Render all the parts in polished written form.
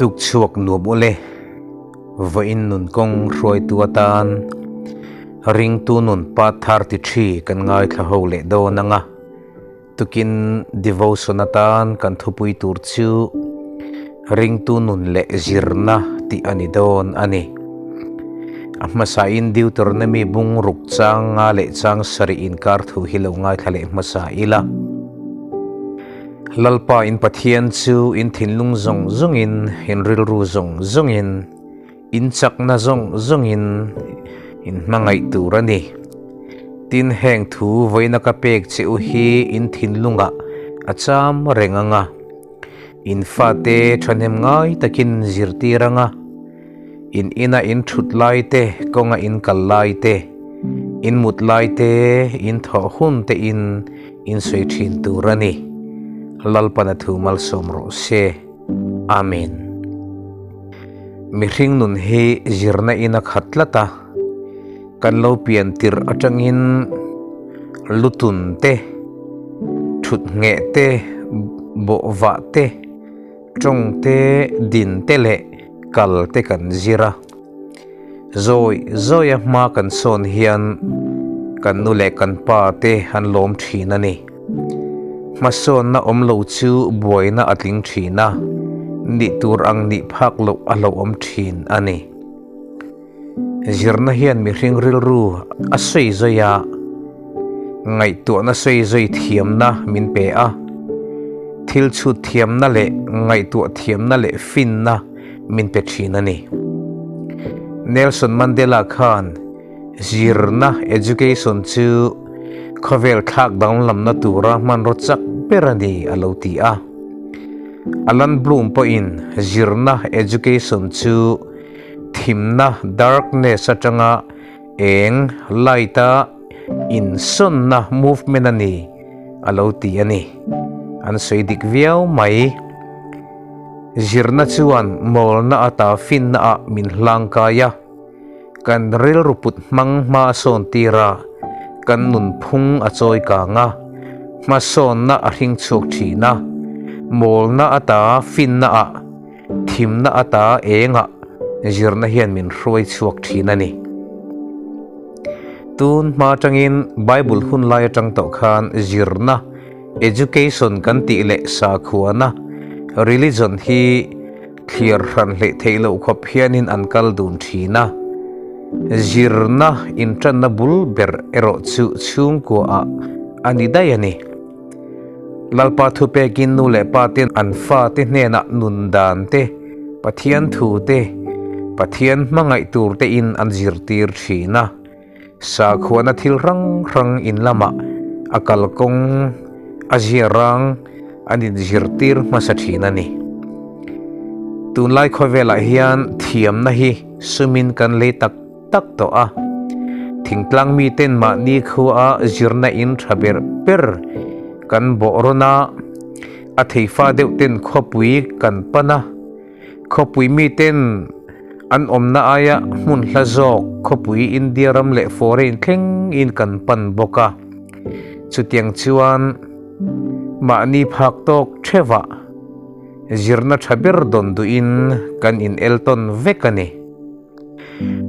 Tukchhuak nuam ule, vawiin nun kawng hruaitu atan ringtu nun part 33 kan ngaithla ho leh dawn anga tukin devotion atan kan thupui tur chu ringtu nun leh zirna tih a ni dawn a ni. A hmasain Deuteronomy bung ruk chang nga leh chang sarih inkar thu hi lo ngaithla leh hmasa ila. Lalpa in Pathian chu in thinlung zawng zawngin, in rilru zawng zawngin, in chakna zawng zawngin in hmangaih tur a ni. Tin, heng thu vawiina ka pek che u hi in thinlungah a cham reng ang a, in fate thahnem ngai takin zirtir ang a, in ina in thut lai te, kawnga in kal lai te, in mut lai te, in thawh hun te in In sawi thin tur a ni. Lalpan a thu malsawm rawh se. Amen. Mihring nun hi zirna in a khat tlat a, kan lo pian tirh atangin lutun te, thut ngheh te, bawhvah te, tawng te, din te leh kal te kan zir a. Zawi zawia hma kan sawn hian kan nu leh kan pa te an lawm thin a ni. Hmasawnna awm lo chu buaina a tling thin a, nih tur ang nih phak loh a lo awm thin a ni. Zirna hian mihring rilru a sawi zawi a, ngaihtuahna sawi zawi thiamna min pe a, thil chhut thiamna leh ngaihtuah thiamna leh finna min pe thin a ni. Nelson Mandela khan zirna, education, chu khawvel thlak danglamna tura hmanraw chak ber a ni a lo ti a. Alan Bloom pawhin zirna, education, chu thimna, darkness, atanga eng, light, a insawnna, movement, a ni a lo ti a ni. An sawi dik viau mai. Zirna chuan mawlna ata finna ah min hlangkai a, kan rilru put hmang hma a sawn tir a, kan nunphung a chawi kang a, hmasawnna a hring chhuak thin a, mawlna ata finna ah, thimna ata eng ah zirna hian min hruai chhuak thin a ni. Tun hma atangin Bible hun lai atang tawh khan zirna, Education kan tih leh sakhuana, religion, hi thlir hran hleih theih loh khawp hianin an kal dun thin a. Zirna intanna bul ber erawh chu chhungkuaah a ni daih a ni. Lalpa thupekin nu leh pa ten an fate hnenah nun dan te, Pathian thu te, Pathian hmangaih tur tein an zirtir thin a. Sakhuana thil hrang hrang in lamah a kalkawng a ziarang an inzirtir hmasa thin a ni. Tunlai khawvelah hian thiamna hi sumin kan lei tak tak tawh a, thingtlang miten mahni khua zirna in tha ber ber kan bawh rawn a, a theifa deuh ten khawpui kan pan a, Khawpui miten an awmna aia hmun hla zawk khawpui India ram leh foreign thleng in kan pan bawk a. Chutiang chuan mahni phak tawk theuhah zirna tha ber dawn duhin kan in eltawn vek a ni.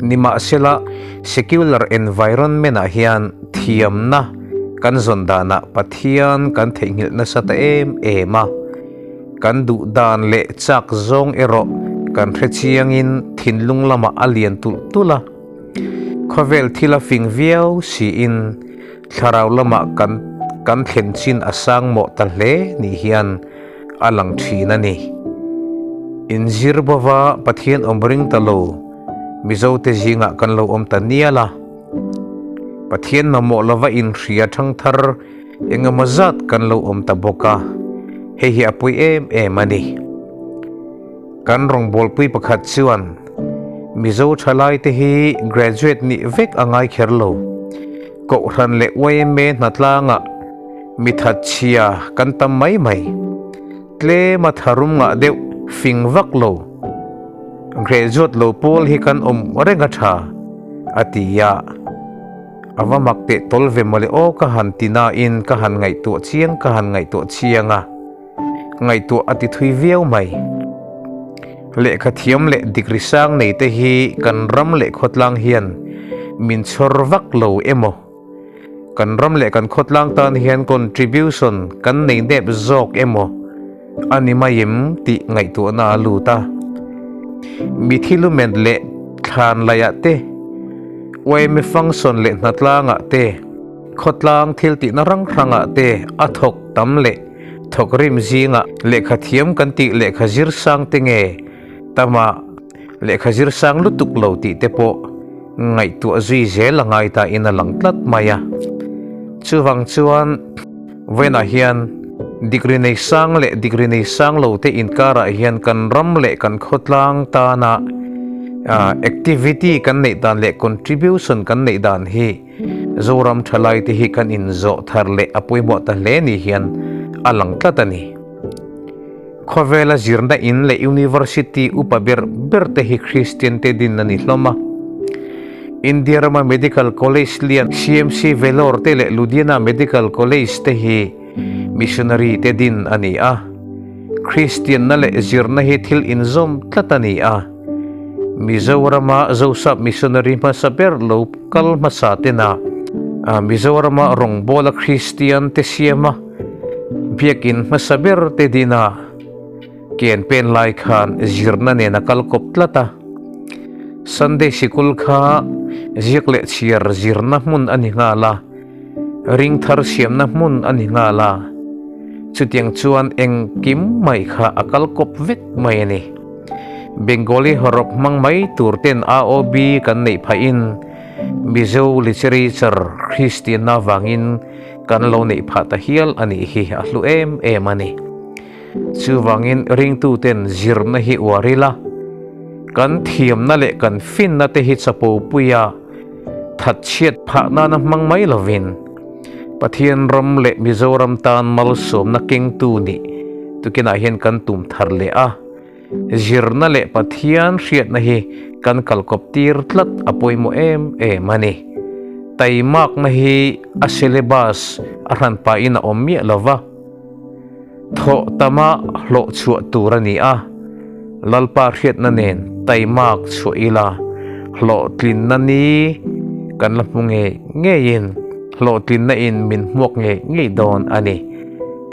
Nimahsela, secular environment ah hian thiamna kan zawn danah Pathian kan theihnghilh nasa ta em em a, kan duh dan leh chak zawng erawh kan hre chiangin thinlung lamah a lian tulh tulh a. Khawvel thil a fing viau siin thlarau lamah kan kan thlen chin a sang mawh ta hle ni hian a lang thin a ni. Inzir bova Pathian awm ring ta lo Mizote zingah kan lo awm ta nial a. Pathian mamawh lova inhria thangthar engemaw zat kan lo awm ta bawk a, hei hi a pawi em em a ni. Kan rawngbawlpui pakhat chuan Mizo thalaite hi graduate nih vek a ngai kher lo. Kohhran leh yma hnatlangah mi thatchhia kan tam mai mai. Tlema tharum ngah deuh fing vak lo, graduate lo pawl hi kan awm reng a tha, a ti a. A va mak teh tawl ve mawle aw ka han ti nain ka han ngaihtuah chiang ka han ngaihtuah chiang a, ngaihtuah a ti thui viau mai. Lehkha thiam leh degree sang nei te hi kan ram leh khawtlang hian min chhawr vak lo emaw? Kan ram leh kan khawtlang tan hian contribution kan nei nep zawk emaw a ni mai em tih ngaihtuahna a lut a. Mithi lumen leh thlan laihah te, yma function leh hnatlangah te, khawtlang thil tihna hrang hrangah te a thawk tam leh thawk rim zingah lehkha thiam kan tih lehkha zir sang te nge tama Lehkha zir sang lutuk lo tih te pawh ngaihtuah zui zel a ngai ta in a lang tlat mai a. Chuvang chuan vawiinah hian degree nei sang leh degree nei sang lo te inkarah hian kan ram leh kan khawtlang tana activity kan neih dan leh contribution kan neih dan hi Zoram thalai te hi kan inzawh thar leh a pawimawh ta hle ni hian a lang tlat a ni. Khawvela zirna in leh university upa ber ber te hi Kristian te din a ni hlawm a. India rama medical college lian CMC Vellore te leh Ludhiana Medical College te hi missionary te din a ni a. Kristianna leh zirna hi thil inzawm tlat a ni a. Mizorama Zosap missionary hmasa ber lo kal hmasa tena Mizorama rawngbawla Kristian te siama Biakin hmasa ber te dina ken pen lai khan zirna nen a kal kawp tlat a. Sunday sikul kha ziak leh chhiar zirna hmun a ni nghal a, ring thar siamna hmun a ni nghal a. Chutiang chuan engkim mai kha a kal kawp vek mai a ni. Bengali hawrawp hmang mai tur ten AOB kan neih phahin Mizo literature Kristianna vangin Kan lo neih phah ta hial a nih hi a hlu em em a ni. Chuvangin ringtuten zirna hi uar ila, kan thiamna leh kan finna te hi chapo puia thatchhiat phah nana hmang mai lovin Pathian ram leh Mizoram tan malsawmna kengtu nih tukinah hian kan tum thar leh a, zirna leh Pathian hriatna hi kan kalkawp tir tlat a pawimawh em em a ni. Taimakna hi a syllabus a hran pahin a awm miah lo va, thawh tama hlawh chhuah tur a ni a, Lalpa hriatna nen taimak chhuah ila hlawhtlinna ni kan la hmu ngei ngeiin hlawhtlinna in min hmuak ngei ngei dawn a ni.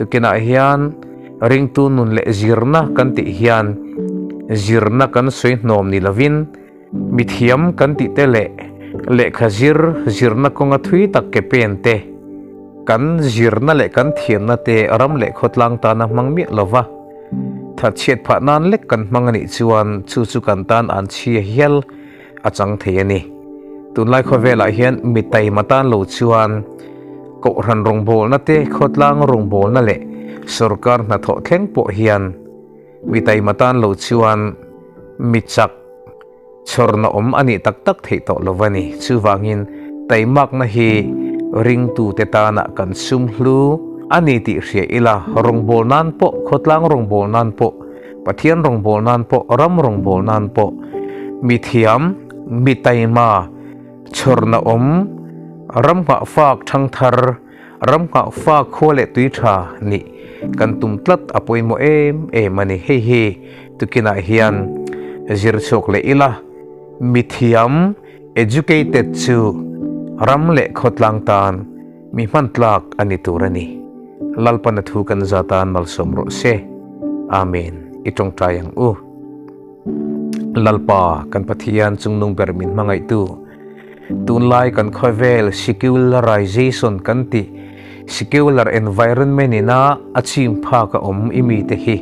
Tukinah hian ringtu nun leh zirna kan tih hian zirna kan sawi hnawm ni lovin, Mithiam kan tih te leh lehkha zir zirna kawnga thui tak ke pen te, kan zirna leh kan thiamna te ram leh khawtlang tana hmang miah lova thatchhiat phah nan lek kan hmang a nih chuan chu chu kan tan an chhia hial a chang thei a ni. Tunlai khawvelah hian mi taima tan lo chuan kohhran rawngbawlna te, khawtlang rawngbawlna leh sorkar hnathawh thleng pawh hian Mi taima tan lo chuan mi chak chhawrna awm a nih tak tak theih tawh lo a ni. Chuvangin taimakna hi ringtute tana kan sum hlu a ni tih hria ila, rawngbâwl nan pawh, khawtlang rawngbâwl nan pawh, Pathian rawngbâwl nan pawh, ram rawngbâwl nan pawh mi thiam, mi taima chhawrna awm, ram nghahfâk ṭhangthar, Ram nghah fa khua leh tui tha nih kan tum tlat a pawimawh em em a ni. Hei hi tukinah hian zir chhuak leh ila, mithiam, educated, chu ram leh khawtlang tan mi hmantlak a ni tur a ni. Lalpana thu kan za tan malsawm rawh se. Amen. I tawngtai ang u. Lalpa kan Pathian chungnung ber min hmangaihtu. Tunlai kan khawvel secularization kan tih, secular environment ina a chim phak a awm i mite hi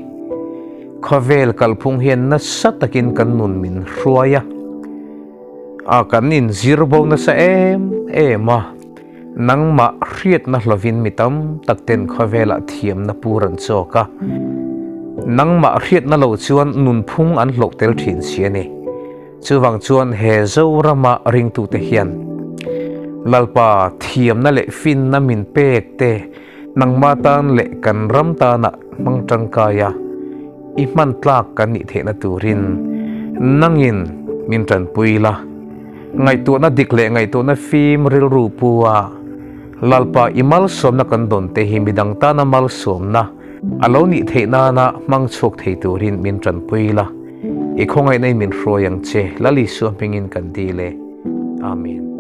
khawvel kalphung hian nasa takin kan nun min hruai a, a kan inzir bo nasa em em a, nangmah hriatna hlovin mi tam tak ten khawvelah thiamna pur an chawk a, nangmah hriatna lo chuan nunphung an hlawh tel thin si a ni. Chuvang chuan he Zorama ringtute hian Lalpa thiamna leh finna min pek te nangma tan leh kan ram tana hmang tangkai a, i hman tlak kan nih theihna turin nangin min tanpui la. Ngaihtuahna dik leh ngaihtuahna fim rilru pu a, Lalpa i malsawmna kan dawn te hi midang tana malsawmna a lo nih theih nana hmang chhuak thei turin min tanpui la. I khawngaihna in min hruai ang che. Lal Isua hmingin kan dil e. Amen.